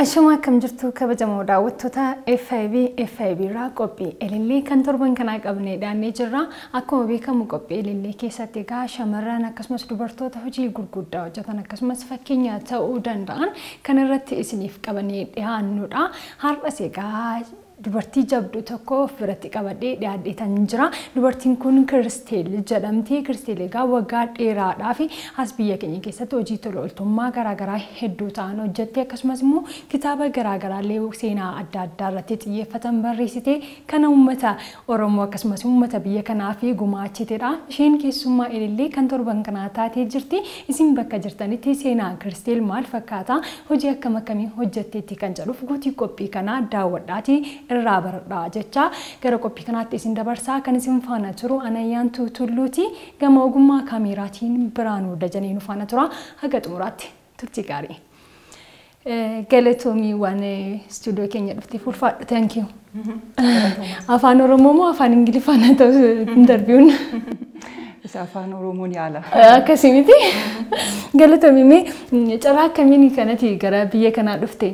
Ashama akkam jirtu kabajamoo daawwattoota FIB FIB irraa qophii elillee kan torban kanaa qabnee dhiyaannee jirra. Akkuma beekamu qophii elillee keessatti egaa shamarran akkasumas dubartoota hojii gurguddaa hojjetan akkasumas fakkeenya ta'uu danda'an kan irratti isiniif qabannee dhiyaannudha. Har'as egaa dubartii jabduu tokko of biratti qabadhee dhiyaadheetan jira. Dubartiin kun Kiristeel jedhamti. Kiristeel egaa waggaa dheeraadhaa fi as biyya keenya keessatti hojii tola ooltummaa garaagaraa hedduu ta'an hojjette, akkasumas immoo kitaaba garaagaraa illee seenaa adda addaa irratti xiyyeeffatan barreessite kana uummata Oromoo akkasumas uummata biyya kanaa fi gumaachitedha. Isheen keessummaa ilillee kan torban kanaa taatee jirti. Isin bakka jirtanitti seenaa Kiristeel maal fakkaata? Hojii akkam akkamii hojjetteetti kan jedhuuf guutii qophii kanaa daawwadhaati irraa baradhaa jecha gara qophii kanaatti isin dabarsaa. Kan isin faana turu Anayyaantuu Tulluuti. Gama ogummaa kaameeraatiin Biraanuu Dajanee nu faana tura. Haga xumuraatti turtii gaarii. Galatoomii, waan istuudiyoo keenya dhufteef ulfaadhu. Thank you. Afaan Oromoo moo afaan Ingiliffaan haa ta'u interviewun? Isa afaan Oromoon yaala. Akkasii miti. Galatoomii, mee carraa akkamiin kanatti gara biyya kanaa dhufte?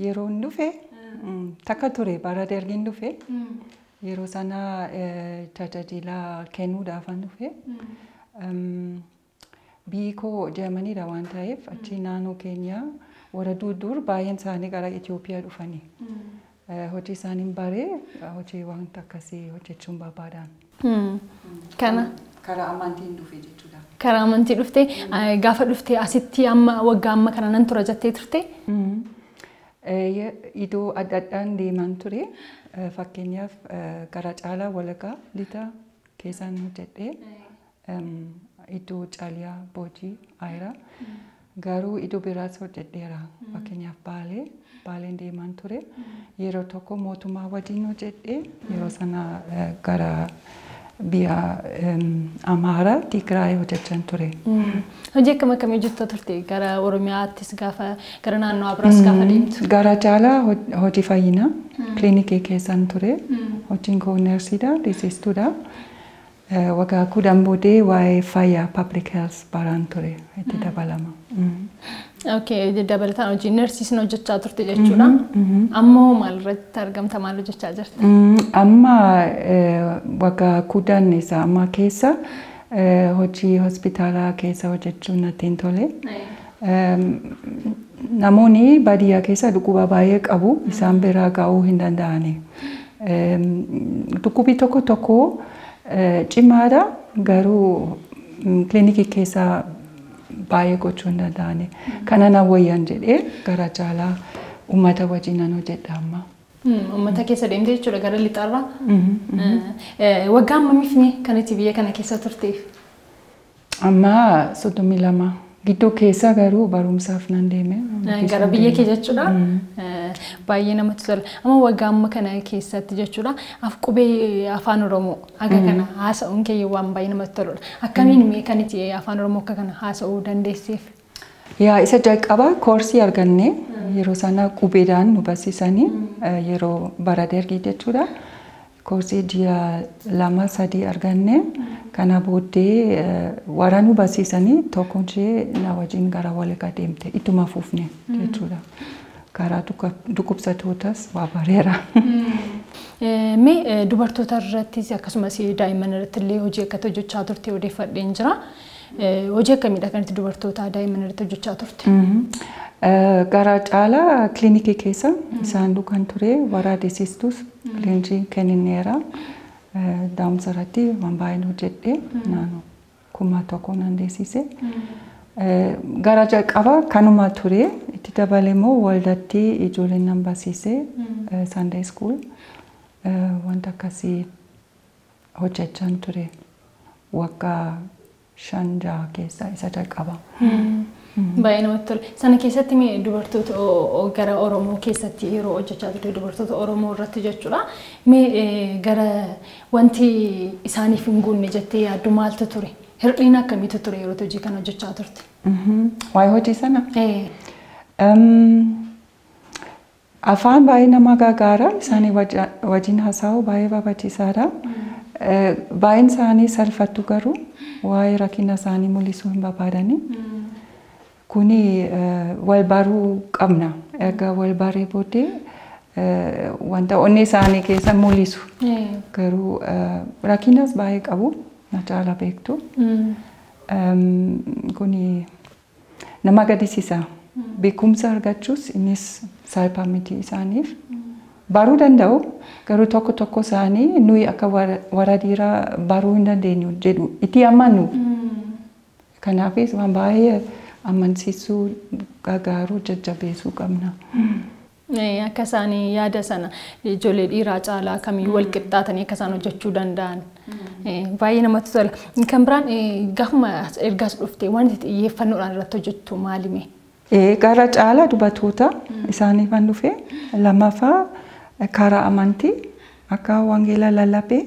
Yeroon dhufe takka ture, bara dargiin dhufe. Yeroo sana tajaajila kennuudhaafan dhufe. Biyyi koo Jarmaniidha waan ta'eef, achi naannoo keenya warra dur baay'een isaanii gara Itoophiyaa dhufanii. Hojii isaanii baree hojii wanta akkasii hojjechuun barbaadan. Kana. Karaa amantiin dhufe jechuudha. Karaa amantii dhufte. Gaafa dhufte asitti amma waggaa amma kana nan tura jettee turte? Iddoo adda addaan deeman ture. Fakkeenyaaf, gara caalaa Walagaa Lixaa keessaan hojjedhee, iddoo Caaliyaa, Boojii, Ayiraa. Garuu iddoo biraas hojjedheera. Fakkeenyaaf, Baalee, Baaleen deeman ture. Yeroo tokko mootummaa wajjin hojjedhee, yeroo sana gara biyya Amaaraa, Tigraay hojjechaa ture. Hojii akkam akkamii hojjechaa turte gara Oromiyaattis gaafa gara naannoo biraas gaafa deemtu? Gara caalaa hojii fayyinaa kilinikii keessan ture. Hojiin koo neersiidha, deessistuudha. Waggaa 10 booddee waa'ee fayyaa, public health, baraan ture itti dabalama. Okay, dabalataan hojii neersiisin hojjechaa turte jechuudha. Ammoo maal irratti argamta, maal hojjechaa jirta? Amma waggaa 10 isa ammaa keessa hojii hospitaalaa keessa hojjechuun natti hin tole. Namoonni baadiyyaa keessa dhukkuba baay'ee qabu, isaan biraa ga'uu hin danda'ani. Dhukkubi tokko tokko cimaadha, garuu kilinikii keessa baay'ee gochuu hin danda'ani. Kana na wayyan jedhee gara caalaa uummata wajjin nan hojjedha amma. Uummata keessa deemtee jechuudha gara lixaarraa. Waggaa ammamiif kan itti biyya kana keessa turteef? Amma 32. Gidduu keessa garuu barumsaaf nan deeme. Gara biyya kee jechuudha. Baay'ee namatti tola. Amma waggaa amma kana keessatti jechuudha. Af qubee afaan Oromoo haga kana haasa'uun kee waan baay'ee namatti toludha. Akkamiin mee kan itti afaan Oromoo akka kana haasa'uu dandeesseef? Yaa, isa jalqaba koorsii arganne, yeroo sana qubeedhaan nu barsiisanii, yeroo bara dargii jechuudha. Koorsii ji'a 2 3 arganne. Kana booddee warra nu barsiisanii tokko ishee na wajjin gara Walagaa deemte, ittuma fufne jechuudha. Karaa dhukkubsattootas waa bareera. Mee dubartoota irrattis akkasumas daa'imman irratti illee hojii akkatti hojjechaa turte odeeffadheen jira. Hojii akkamiidha kan itti dubartoota daa'imman irratti hojjechaa turte? Gara caalaa kilinikii keessa isaan duukaan ture, warra deessistus leenjii kennineera. Daa'umsa irratti waan baay'een hojjedhe, naannoo 1000 nan deessise. Gara jalqaba kanuma ture, itti dabalee immoo waldatti ijoolleen nan barsiise, Sunday school, wanta akkasii hojjechaan ture waggaa 5 6 keessa isa jalqaba. Baay'ee namatti tola. Sana keessatti mee dubartoota gara Oromoo keessatti yeroo hojjechaa turte, dubartoota Oromoo irratti jechuudha. Mee gara wanti isaaniif hin guunne jettee yaaddu maaltu ture? Hir'ina akkamiitu ture yeroo hojii kana hojjechaa turte? Waa'ee hojii sana? Afaan baay'ee nama gargaara. Isaanii wajjin haasa'uu baay'ee barbaachisaadha. Baay'een isaanii salphattu, garuu waa'ee rakkina isaanii mul'isuu hin barbaadani. Kuni wal baruu qabna. Erga wal baree booddee wanta onnee isaanii keessa mul'isu. Garuu rakkinas baay'ee qabu. Na caala beektu. Kuni nama gaddisiisa. Beekumsa argachuus innis salphaa miti isaaniif. Baruu danda'u garuu tokko tokko isaanii nuyi akka warra dhiiraa baruu hin dandeenyu jedhu itti amanu. Kanaafis waan baay'ee amansiisuu gargaaruu jajjabeessuu qabna. Akka isaan yaada sana ijoollee dhiiraa caalaa kamiyyuu wal qixxaatanii akka isaan hojjechuu danda'an. Baay'ee namatti tola. Kan biraan gaafuma ergaas dhuftee waan itti xiyyeeffannoodhaan irratti hojjettu maalime? Gara caalaa dubartoota isaaniifan dhufe. Lammaffaa karaa amantii akka wangeela lallabee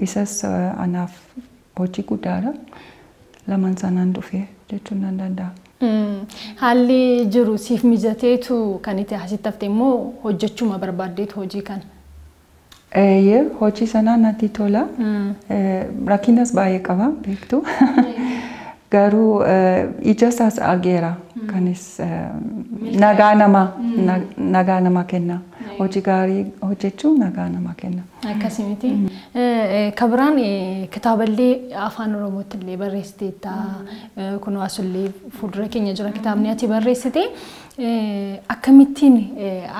isas anaaf hojii guddaadha. Lamaan sanaan dhufe jechuun nan danda'a. Haalli jiru siif mijateetu kan itti asitti hafte immoo hojjechuma barbaaddeetu hojii kana? Hojii sana natti tola. Rakkinas baay'ee qaba beektu. Garuu ija isaas argeera. Kanis nagaa nama kenna. Hojii gaarii hojjechuun nagaa nama kenna. Akkasii miti. Kan biraan kitaaballee afaan Oromootti illee barreessiteetta. Kun asullee fuuldura keenya jira kitaabni ati barreessite. Akkamittiin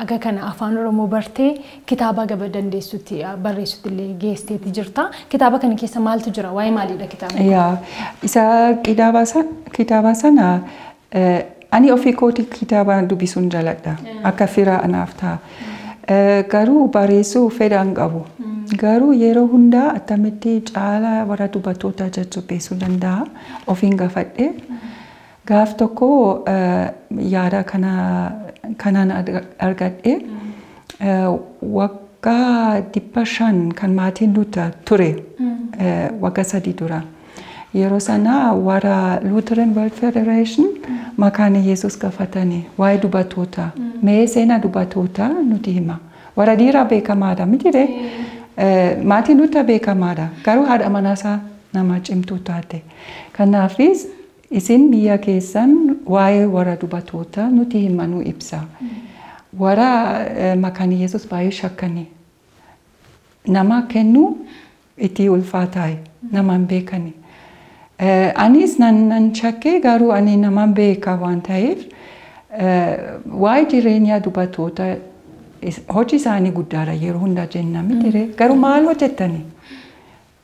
aga kana afaan Oromoo bartee kitaaba gaba dandeessutti barreessutti illee geesseeti jirta. Kitaaba kana keessa maaltu jira? Waa'ee maaliidha kitaabni? Yaa isa kitaaba sana ani ofii kootii kitaaba dubbisuun jaalladha. Akka fira anaaf ta'a. Garuu barreessuu fedha hin qabu. Garuu yeroo hundaa akkamitti caalaa warra dubartoota jajjabeessuu danda'a ofiin gaafadhe. Gaaf tokko yaada kanaan argadhe waggaa 500 kan maatiin Luther ture waggaa 3 dura. Yeroo sana warra Lutheran World Federation maqaan Yesuus gaafatanii waa'ee dubartoota mee seenaa dubartoota nuti hima. Warra dhiiraa beekamaadha miti ree? Maatiin Luther beekamaadha garuu haadha manaasaa nama cimtuu taate. Kanaafis isin biyya keessan waa'ee warra dubartoota nuti hima nu ibsa. Warra maqaan Yesuus baay'ee shakkanii nama kennu itti ulfaataa nama hin beekani. Anis nan shakkee garuu ani nama beeka waan ta'eef waa'ee jireenya dubartoota hojii isaanii guddaadha yeroo hundaa jenna miti ree? Garuu maal hojjettani?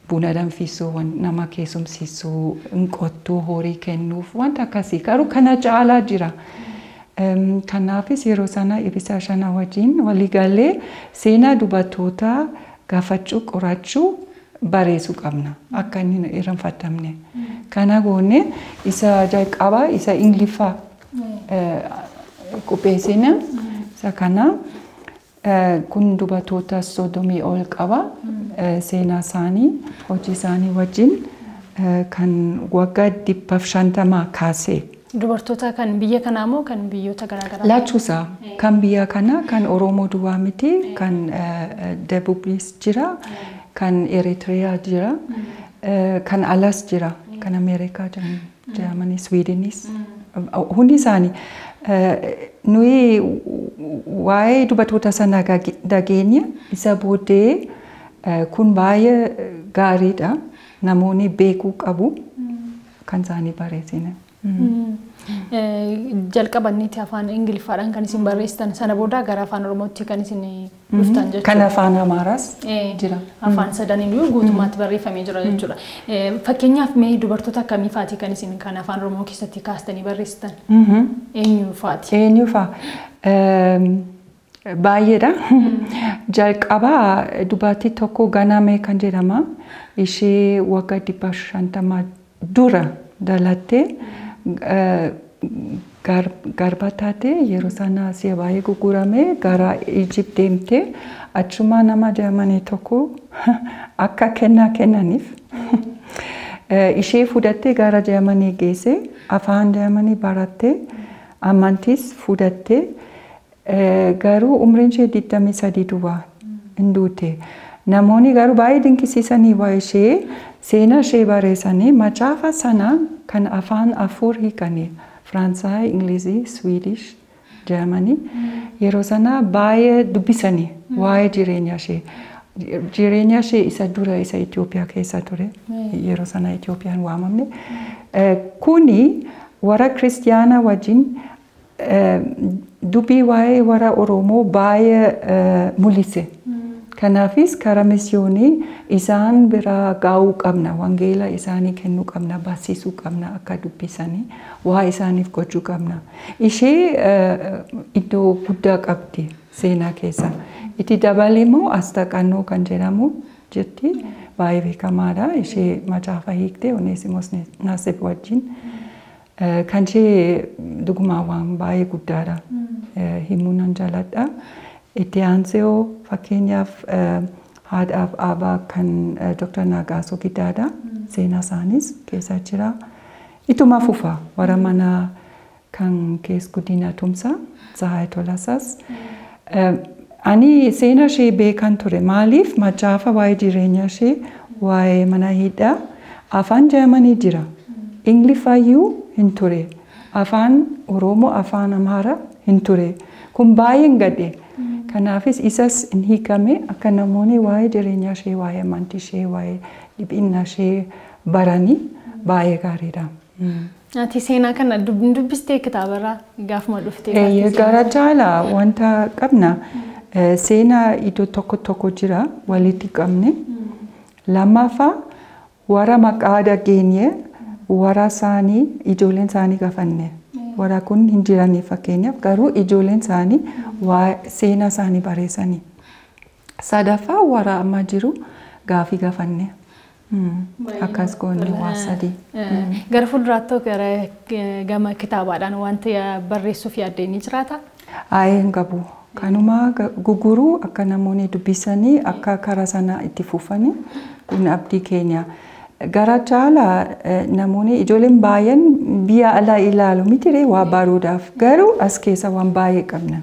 Buna danfisuu, nama keessumsiisuu, qottuu horii kennuuf wanta akkasii garuu kana caalaa jira. Kanaafis yeroo sana ibsa shana wajjin waliigalee seenaa dubartootaa gaafachuu qorachuu barreessuu qabna akka inni hin irraanfatamne. Kana goone isa jalqabaa isa Ingiliffaa qopheessine isa kana kun dubartoota 30 ol qaba seenaa isaanii hojii isaanii wajjin kan waggaa 150 kaasee. Dubartoota kan biyya kanaa moo kan biyyoota garaagaraa? Lachuusaa kan biyya kanaa kan Oromoo duwwaa miti kan Debubis jira. Kan Eritrea jira, kan alas jira, kan Ameerikaa jira, Jarmanii, Swiidinis. Hundi isaanii nuyi waa'ee dubartoota sana dhageenya isa booddee kun baay'ee gaariidha. Namoonni beekuu qabu kan isaanii barreessine. Jalqabanneeti afaan Ingiliffaadhaan kan isin barreessitan sana booda gara afaan Oromootti kan isin dhuftan jechuudha. Kan afaan Amaaraas jira. Afaan sadaniyyuu guutummaatti barreeffamee jira jechuudha. Fakkeenyaaf mee dubartoota akkamii faati kan isin kan afaan Oromoo keessatti kaastanii barreessitan? Eenyu faati? Eenyu faa? Baay'eedha. Jalqabaa dubartii tokko Ganamee kan jedhama. Ishee waggaa 150 dura dhalattee garba taate yeroo sana si'a baay'ee gurgurame gara Ijipt deemte achuma nama Jarmanii tokko akka kennaa kennaniif ishee fudhattee gara Jarmanii geesse afaan Jarmanii baratte amantiis fudhatte garuu umriin ishee 23 duwwaa hin duute. Namoonni garuu baay'ee dinqisiisanii waa ishee seenaa ishee barreessanii macaafa sana kan afaan 4 hiikanii Faransaay, Ingilizii, Swiidish, Jarmanii. Yeroo sana baay'ee dubbisanii waa'ee jireenya ishee. Jireenya ishee isa dura isa Itoophiyaa keessa ture. Yeroo sana Itoophiyaan waamamne. Kuni warra kiristiyaanaa wajjin dubbii waa'ee warra Oromoo baay'ee mul'ise. Kanaafis karaa misiyoonii isaan bira ga'uu qabna, wangeela isaanii kennuu qabna, barsiisuu qabna akka dubbisanii waa isaaniif gochuu qabna. Ishee iddoo guddaa qabdi seenaa keessa. Itti dabalee immoo Astaqannoo kan jedhamu jirti. Baay'ee beekamaadha. Ishee macaafa hiikte Oneesimos Nasib wajjin. Kan ishee dhugumaa waan baay'ee guddaadha. Himuu nan jaaladha. Itti aansee fakkeenyaaf haadhaaf abbaa kan Dr. Nagaasoo Gidaadha. Seenaa isaaniis keessa jira. Ittuma fufa warra mana kan keessa guddina tumsaa Tsahaay Tolasaas. Ani seenaa ishee beekan ture. Maaliif macaafa waa'ee jireenya ishee waa'ee mana hidhaa afaan Jarmanii jira. Ingiliffayyuu hin ture. Afaan Oromoo, afaan Amaaraa hin ture. Kun baay'een gadhe. Kanaafis isas hin hiikame akka namoonni waa'ee jireenya ishee, waa'ee amantii ishee, waa'ee dhiphina ishee baranii baay'ee gaariidha. Ati seenaa kana dubbistee kitaabarraa gaafuma dhuftee? Gara caalaa wanta qabna. Seenaa iddoo tokko tokko jira walitti qabne. Lammaffaa warra maqaa dhageenye warra isaanii ijoolleen isaanii gaafanne. Warra kun hin jiranii fakkeenyaaf garuu ijoolleen isaanii seenaa isaanii barreessanii. Sadaffaa warra amma jiru gaafii gaafanne. Akkas goone waa sadii. Gara fuulduraatti gara gama kitaabaadhaan wanti barreessuuf yaaddee ni jiraata? Ayi hin qabu. Kanuma guguruu akka namoonni dubbisanii akka karaa sana itti fufanii kun abdii keenya. Gara caalaa namoonni ijoolleen baay'een biyya alaa ilaalu miti waa baruudhaaf garuu as keessa waan baay'ee qabna.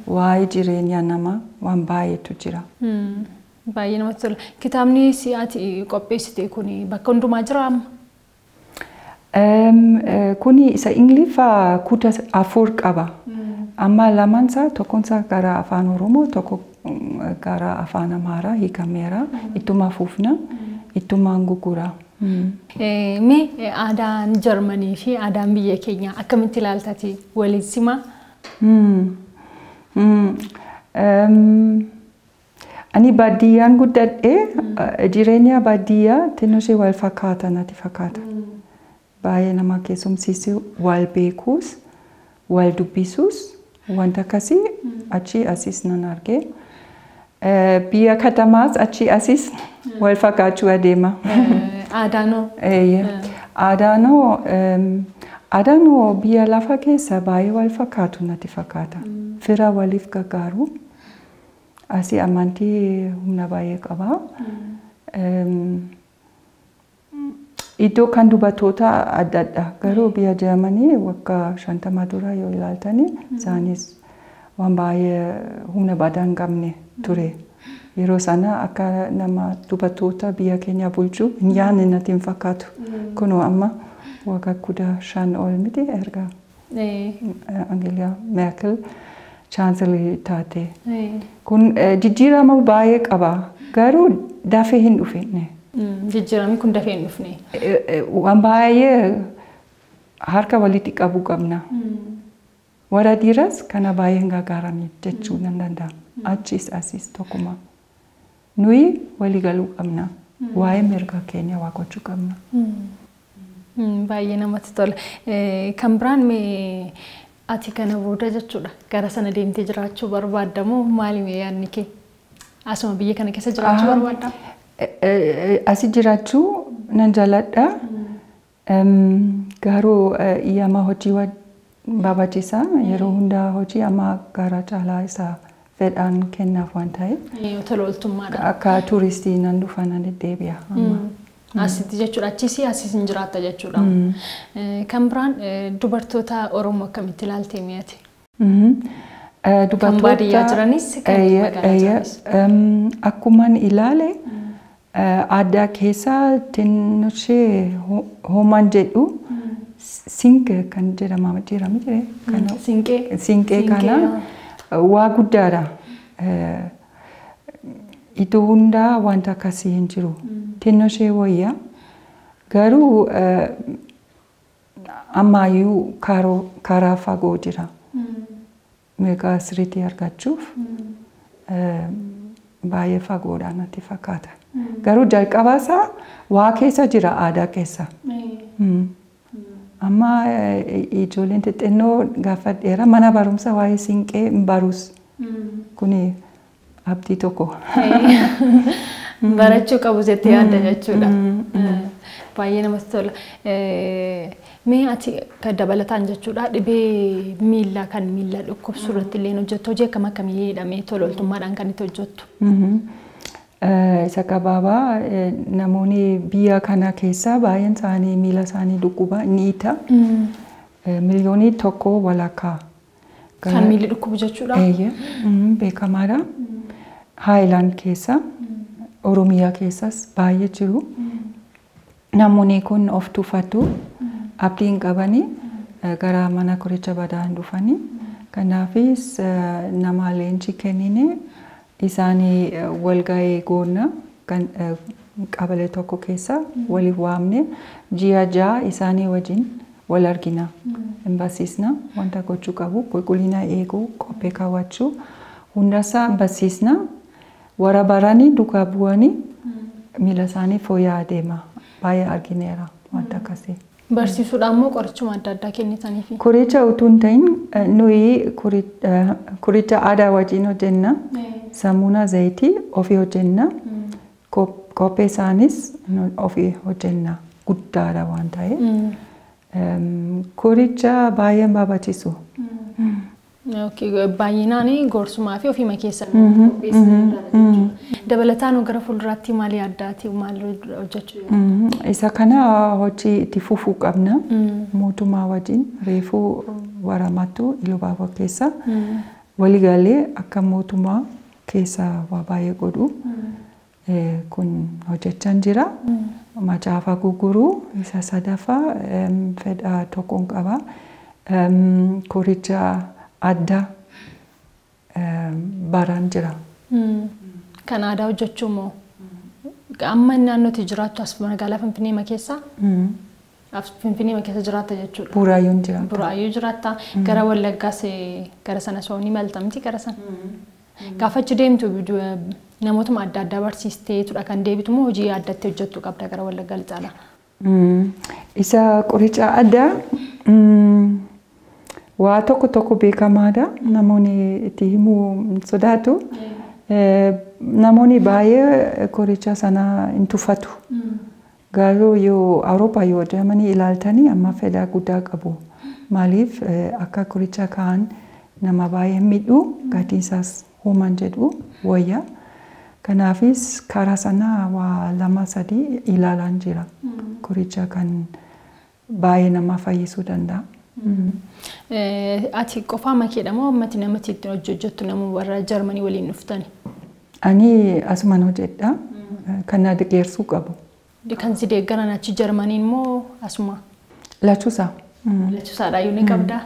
Waa'ee jireenya namaa waan baay'eetu jira. Baay'ee namatti tola. Kitaabni ati qopheessite kun bakka hundumaa jira amma? Kuni isa Ingiliffaa kutaa 4 qaba. Amma lamaansaa tokkoonsaa gara afaan Oromoo tokko gara afaan Amaaraa hiikameera. Ittuma fufna. Ittumaan gugura. Mee aadaan Jarmanii fi aadaan biyya keenyaa akkamitti ilaaltati waliin simaa? Ani baadiyyaan guddadhee jireenya baadiyyaa xinnoo ishee wal fakkaata natti fakkaata. Baay'ee nama keessumsiisu wal beekuus wal dubbisuus wanta akkasii achii asis nan argee. Biyya katamaas achii asis wal fakkaachuu adeema. Aadaanoo? Aadaanoo aadaanoo biyya lafa keessa baay'ee wal fakkaatu natti fakkaata. Fira waliif gargaaru. Asii amantii humna baay'ee qaba. Iddoo kan dubartoota adda adda. Garuu biyya Jarmanii waggaa 50 dura yoo ilaaltani isaanis waan baay'ee humna badaa hin qabne ture. Yeroo sana akka nama dubartoota biyya keenya bulchuu hin yaadne natti hin fakkaatu. Kunoo amma waggaa 15 ol miti erga Angela Merkel chaanselii taate. Kun jijjiirama baay'ee qaba. Garuu dafee hin dhufne. Jijjiiramni kun dafee hin dhufne. Waan baay'ee harka walitti qabuu qabna. Warra dhiiraas kana baay'ee hin gargaaramne jechuu nan danda'a. Achis asis tokkuma. Nuyi walii galuu qabna. Waa'ee mirga keenya waa gochuu qabna. Baay'ee namatti tola. Kan biraan mee ati kana booda jechuudha gara sana deemtee jiraachuu barbaadda moo maali mee yaadni kee? Asuma biyya kana keessa jiraachuu barbaaddaa? Asi jiraachuu nan jaalladha. Garuu iyyaama hojii barbaachisaa yeroo hundaa hojii amma gara caalaa isa fedhaan kennaaf waan ta'eef. Tola ooltummaadha. Akka tuuristii nan dhufa nan deddeebi'a. Asitti jechuudha achis asis hin jiraatta jechuudha. Kan biraan dubartoota Oromoo akkamitti ilaaltee mi'ate? Kan baadiyyaa jiranis kan magaalaa jiranis. Akkuman ilaale aadaa keessa xinnoo ishee homaan jedhu Siinqee kan jedhama jira. Siinqee. Siinqee kana waa guddaadha. Iddoo hundaa wanta akkasii hin jiru. Xinnoo ishee wayya. Garuu ammayyuu karaa fagoo jira. Mirga sirriitti argachuuf baay'ee fagoodha natti fakkaata. Garuu jalqabaasaa waa keessa jira aadaa keessa. Amma ijoolleen xixinnoo gaafadheera mana barumsa waa'ee siinqee hin barus. Kuni abdii tokko. Barachuu qabu jettee yaadda jechuudha. Baay'ee namatti tola. Mee ati kan dabalataan jechuudha dhibee miillaa kan miilla dhukkubsu irratti illee hojjettu hojii akkam akkamii jedhamee tola ooltummaadhaan kan itti hojjettu? Isa gabaabaa namoonni biyya kana keessa baay'een isaanii miila isaanii dhukkuba ni ita. 1.5 miliyoonii. Kan miilli dhukkubu jechuudha? Eeyyee, beekamaadha. Haayilaand keessa, Oromiyaa keessas baay'ee jiru. Namoonni kun of tuffatu, abdii hin qabanii gara mana qoricha badaa hin dhufanii. Kanaafis nama leenjii kennine isaanii walgahii goona kan qabalee tokko keessa waliif waamne ji'a 6 isaanii wajjin wal argina. Hin barsiisna wanta gochuu qabu, qulqullina eeguu, kophee kaawwachuu hundasaa hin barsiisna. Warra baranii duukaa bu'anii miila isaanii fooyya'aa deema. Baay'ee argineera wanta akkasii. Barsiisuudhaan immoo qorichuma adda addaa kennitaniifi? Qoricha utuu hin ta'in nuyi qoricha aadaa wajjin hojjenna. Saamunaa zayitii ofii hojjenna. Kophee isaanis ofii hojjenna. Guddaadha waan ta'eef. Qoricha baay'ee barbaachisu. Baay'inaan gorsumaa fi ofiima keessan qopheessan. Dabalataan gara fuulduraatti maal yaaddaati maal hojjechuu? Isa kana hojii itti fufuu qabna. Mootummaa wajjin reefuu waramattu Ilubabor keessa waliigalee akka mootummaa keessa waa baay'ee godhu kun hojjechaa jira. Macaafa gurguruu isa sadaffaa fedha tokkoon qaba. Qoricha adda baraan jira. Kan aadaa hojjechuu moo? Amma naannootti jiraattu as magaalaa Finfinnee keessa? Finfinnee keessa jiraatta jechuudha. Buraayyuun jiraata. Buraayyuu jiraatta. Gara Wallaggaas gara sana soo ni malta miti gara sana. Gaafa achi deemtu namootuma adda addaa barsiisteetudha kan deebitu moo hojii addatti hojjettu qabda gara Wallaggaa Lixaadha? Isa qoricha addaa waa tokko tokko beekamaadha. Namoonni itti himuu sodaatu. Namoonni baay'ee qoricha sana hin tuffatu. Garuu yoo Awurooppaa yoo deemanii ilaaltanii amma fedha guddaa qabu. Maaliif akka qoricha kaan nama baay'ee miidhu gatiin isaas human jedhu wayya. Kanaafis karaa sana waa lama sadii ilaalaan jira. Qoricha kan baay'ee nama fayyisuu danda'a. Ati qofaa makeedha moo ammatti namatti ittiin hojjettu nama warra Jarmanii waliin dhuftani? Ani asumaan hojjedha. Kan na deeggarsuu qabu. Kan si deeggaran achi Jarmaniin moo asuma? Lachuusaa. Lachuusaadhaayyuu ni qabdaa?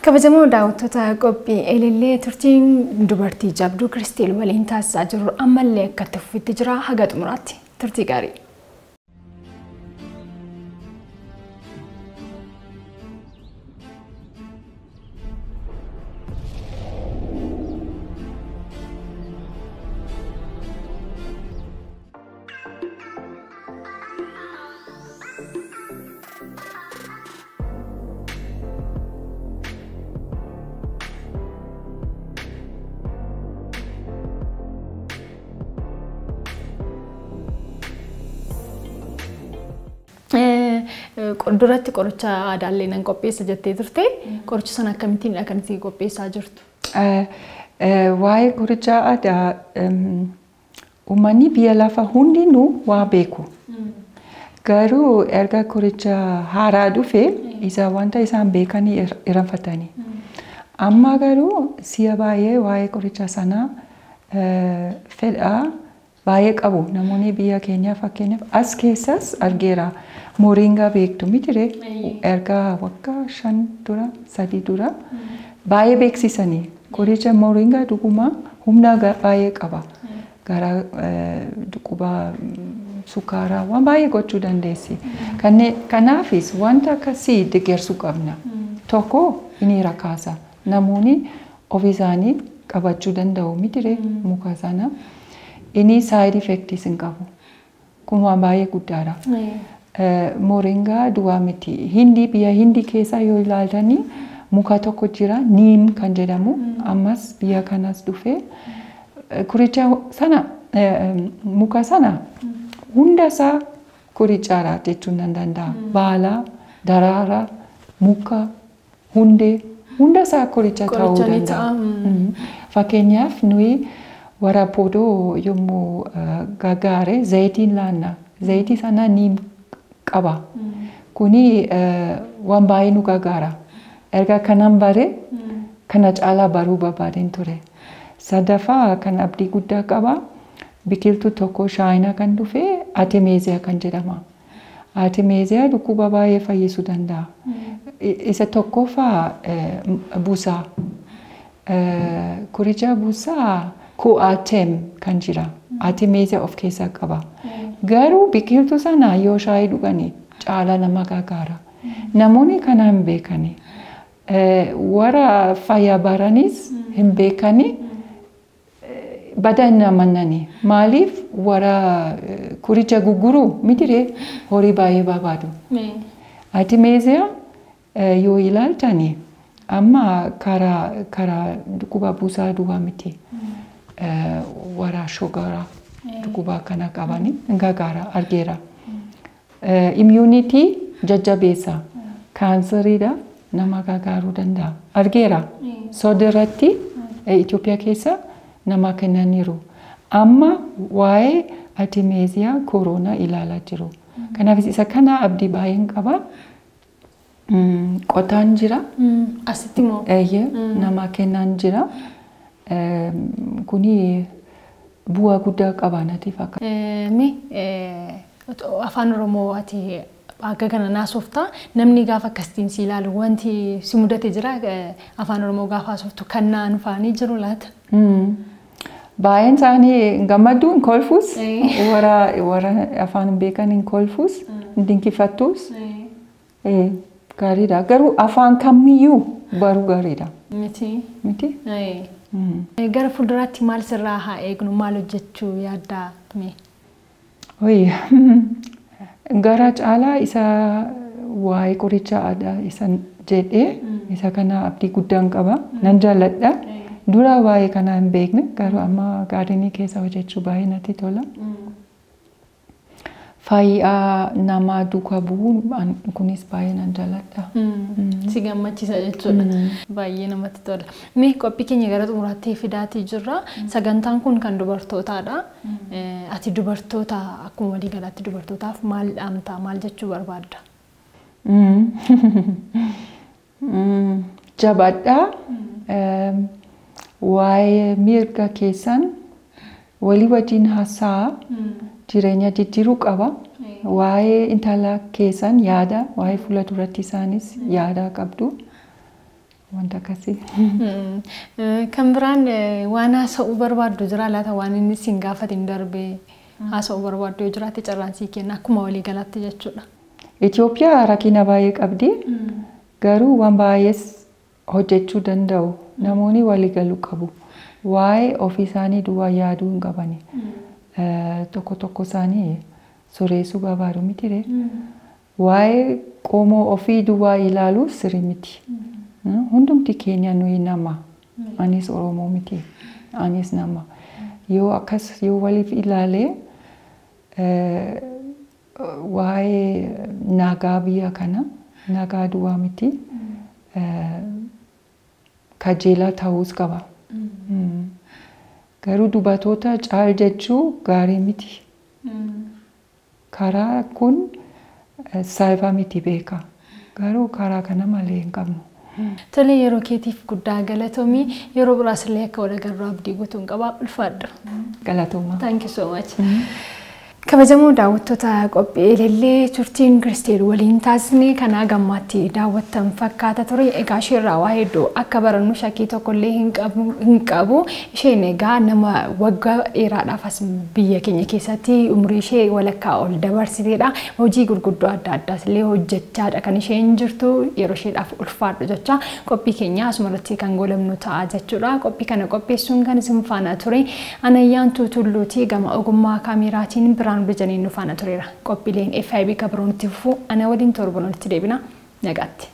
Kabajamoo daawwattoota qophii Elellee, turtiin dubartii jabduu Kiristeel waliin taasisaa jirru ammallee akka itti fufitti jira haga xumuraatti. Turtii gaarii. Duratti qoricha aadaallee nan qopheessa jettee turte. Qoricha sana akkamittiin kan itti qopheessaa jirtu? Waa'ee qoricha aadaa uummanni biyya lafaa hundinuu waa beeku. Garuu erga qoricha haaraa dhufe isa wanta isaan beekanii irraanfatanii. Amma garuu si'a baay'ee waa'ee qoricha sanaa fedhaa Baay'ee qabu namoonni biyya keenyaa fakkeenyaaf as keessas argeera. Moringaa beektu mitiree erga waggaa 5 dura 3 dura baay'ee beeksisanii qoricha moringaa dhuguma humna baay'ee qaba. Gara dhukkuba sukkaaraa waan baay'ee gochuu dandeessi. Kanaafis wanta akkasii deeggarsuu qabna. Tokko inni rakkaasa. Namoonni ofii isaanii qabachuu danda'u mitiree muka sana. Inni side effects hin qabu. Kun waan baay'ee guddaadha. Moringaa duwwaa miti. Hindii biyya Hindii keessa yoo ilaaltanii muka tokko jira niim kan jedhamu ammas biyya kanas dhufee qoricha sana muka sana hundasaa qorichaadha jechuun nan danda'a. Baala, daraaraa, muka, hundee hundasaa qoricha ta'uu danda'a. Fakkeenyaaf nuyi warra podoo yommuu gagaare zayitiin laanna. Zayitii sana niim qaba. Kuni waan baay'ee nu gargaara. Erga kanan bare kana caalaa baruu barbaadeen ture. Sadaffaa kan abdii guddaa qaba. Biqiltuu tokko shaayinaa kan dhufe artemeeziyaa kan jedhama. Artemeeziyaa dhukkuba baay'ee fayyisuu danda'a. Isa tokkoffaa busaa. Qoricha busaa Coartem kan jira. Artemeeziyaa of keessaa qaba. Garuu biqiltuu sana yoo shaayii dhuganii caalaa nama gargaara. Namoonni kana hin beekani. Warra fayyaa baranis hin beekani. Badaa hin amanani. Maaliif warra qoricha gurguru mitiree horii baay'ee barbaadu. Artemeeziyaa yoo ilaaltani amma karaa dhukkuba busaa duwwaa miti. Warra shogaraa dhukkuba kana qabani gargaara argeera. Immunity jajjabeessa. Kaanseriidha nama gargaaruu danda'a. Argeera. Sodirratti Itoophiyaa keessa nama kennaniiru. Amma waa'ee artemeeziyaa koronaa ilaalaa jiru. Kanaaf isa kana abdii baay'een qaba. Qotaan jira. Asitti moo? Eeyyee nama kennaan jira. Kuni bu'aa guddaa qaba natti fakkaata. Mee afaan Oromoo ati akka kana naasoftaa namni gaafa akkasitiin si ilaalu wanti si mudate jira afaan Oromoo gaafa haasoftu kan naan faanii jiru laata? Baay'een isaanii gammadu hin kolfus warra afaan hin beekan hin kolfus hin dinqifattus gaariidha. Garuu afaan kamiyyuu baruu gaariidha. Miti. Miti? Gara fuulduraatti maal sirraa haa eegnu maal hojjechuu yaaddaa mee? Oyi gara caalaa isa waa'ee qoricha aadaa isa jedhee isa kana abdii guddaan qaba. Nan jaalladha. Dura waa'ee kana hin beekne garuu amma gaardenii keessa hojjechuu baay'ee natti tola. Fayyaa namaa duukaa bu'uun kunis baay'ee nan jaalladha. Si gammachiisa jechuudha. Baay'ee namatti tola. Mee qophii keenya gara xumuraatti fidaatii jirra. Sagantaan kun kan dubartootaadha. Ati dubartoota akkuma waliigalaatti dubartootaaf maal dhaamta maal jechuu barbaadda? Jabaadhaa. Waa'ee mirga keessan walii wajjin haasaa jireenya jijjiiruu qaba. Waa'ee intala keessan yaada, waa'ee fuula duratti isaanis yaada qabdu. Wanta akkasii. Kan biraan waan haasa'uu barbaaddu jira laata waan inni siin gaafatin darbee haasa'uu barbaaddu yoo jiraate carraan sii kenna akkuma waliigalaatti jechuudha. Itoophiyaa rakkina baay'ee qabdi. Garuu waan baay'ees hojjechuu danda'u. Namoonni waliigaluu qabu. Waa'ee ofii isaanii duwwaa yaaduu hin qabani. Tokko tokko isaanii soreessuu barbaadu miti. Waa'ee qomoo ofii duwwaa ilaaluu sirrii miti. Hundumti keenya nuyi nama. Anis Oromoo miti. Anis nama. Yoo akkas yoo waliif ilaalee waa'ee nagaa biyya kana nagaa duwwaa miti. Kajeelaa ta'uus qaba. Garuu dubartoota caal jechuu gaarii miti. Karaa kun salphaa miti beeka. Garuu karaa kana malee hin qabnu. Tole, yeroo keetiif guddaa galatoomii, yeroo biraas illee akka wal agarru abdii guutuun qaba, ulfaadhu. Galatooma. Thank you so much. Kabajamoo daawwattoota qophii Elellee, turtiin Kiristeel waliin taasisne kanaa gammaatti daawwattan fakkaata ture. Egaa isheerraa waa hedduu akka barannu shakkii tokkollee hin qabu. Isheen egaa nama waggaa dheeraadhaaf as biyya keenya keessatti umurii ishee walakkaa ol dabarsiteedha. Hojii gurguddoo adda addaas illee hojjechaadha kan isheen jirtu. Yeroo isheedhaaf ulfaadhu jecha qophii keenya asumarratti kan goolabnu ta'a jechuudha. Qophii kana qopheessuun kan isin faana ture Anayyaantuu Tulluutii, gama ogummaa kaameraatiin biraan bijaniin nu faana tureera. Qophiileen FIB kabiroon itti fufuu ana waliin torban olitti deebina. Nagaatti.